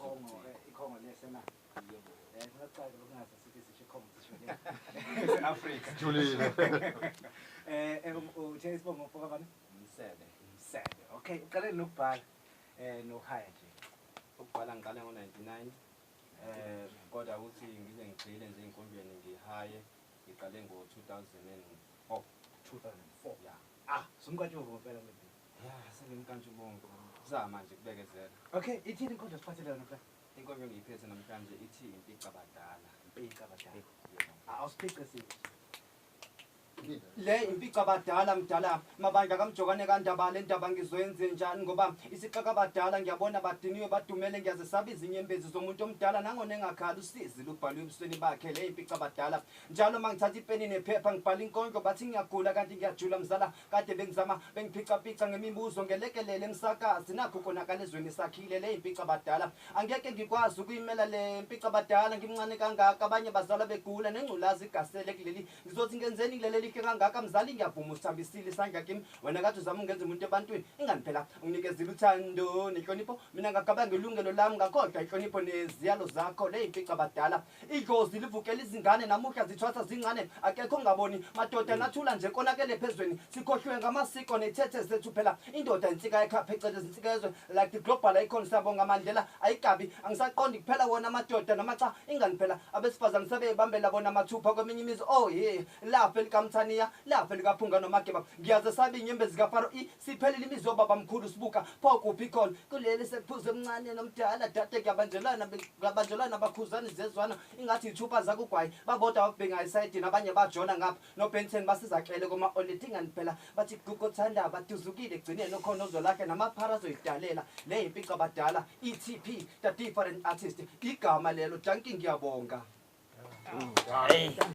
Ikhongo, Ezobuciko. ikhongo lesena. Yebo. Singaqala ukungazi sithi sisho ikhongo sisho le. Afrika. Julile. Uthe isibongo mfoka bani? Msebe. Msebe. Okay, uqale nokubhala nokuhaya nje. Ukubhala ngiqale ngo-99, kodwa ukuthi ngize ngigxile nje ey'nkondlweni ngihaye, ngiqale ngo-2004. 2004. Ya. Ah, sumkantshubomvu ngempela maybe. Ya, sengimkantshubomvu. Zama nje kubekezela. Okay, ithini inkondlo siphathele yona namhlanje? Inkondlo engiyiphethe namhlanje ithi impicabadala. Impicabadala. Yebo. Ah, awusiphice sizwe. Le impicabadala mdala, mabandla kaMjokane kaNdaba, le ndaba ngizoyenze njani ngoba isixakabadala ngiyabona badiniwe badumele, ngiyazesaba izinyembezi zomuntu omdala nangona engakhali usizi lubhalwe ebusweni bakhe. Le impicabadala njalo mangithatha ipeni nephepha ngibhala inkondlo bathi ngiyagula kanti ngiyajula mzala, kade bengizama bengiphicapica ngemibuzo ngelekelele emsakazi nakho konakala ezweni sakhile. Le impicabadala angeke ngikwazi ukuyimela le mpicabadala, ngimncane kangaka, abanye bazalwa begula nengculazi igasele kuleli. Ngizothi ngenzeni kuleli elihle kangaka mzali? Ngiyavuma usithambisile isandla kimi, wena kade uzama ungenza umuntu ebantwini, ingani phela unginikezile uthando nenhlonipho, mina ngagabanga ilungelo lami ngakhohlwa inhlonipho neziyalo zakho. Le impicabadala, idlozi livukela izingane namuhla zithwasa zincane, akekho ongaboni madoda nathula nje konakele phezweni, sikhohliwe ngamasiko nethethe zethu. Phela indoda insika ekhaya, phecelezi insika yezwe, like the global icon siyabonga Mandela. Ayikabi angisaqondi kuphela wona amadoda noma cha, ingani phela abesifazane sebeyibambela bona mathupha kweminye imizi. Oh ye, lafa elikamthaniya, lafa likaphunga nomageba, ngiyazesaba iy'nyembezi zikafaro i siphelile imizi yobaba mkhulu sibuka pho kuphi khona kuleli sekuphuza emncane nomdala dade, kuyabanjelana kuyabanjelana bakhuzana izezwana ingathi iy'thupha zakugwayi, babodwa ababhinga esayidini, abanye bajola ngapha noBenton basizakele koma-oledi, ingani phela bathi gugu thanda baduzukile ekugcineni ukhona ozolakhe namaphara azoyidalela. Le impicabadala, ETP the different artist igama lelo. Dankie, ngiyabonga.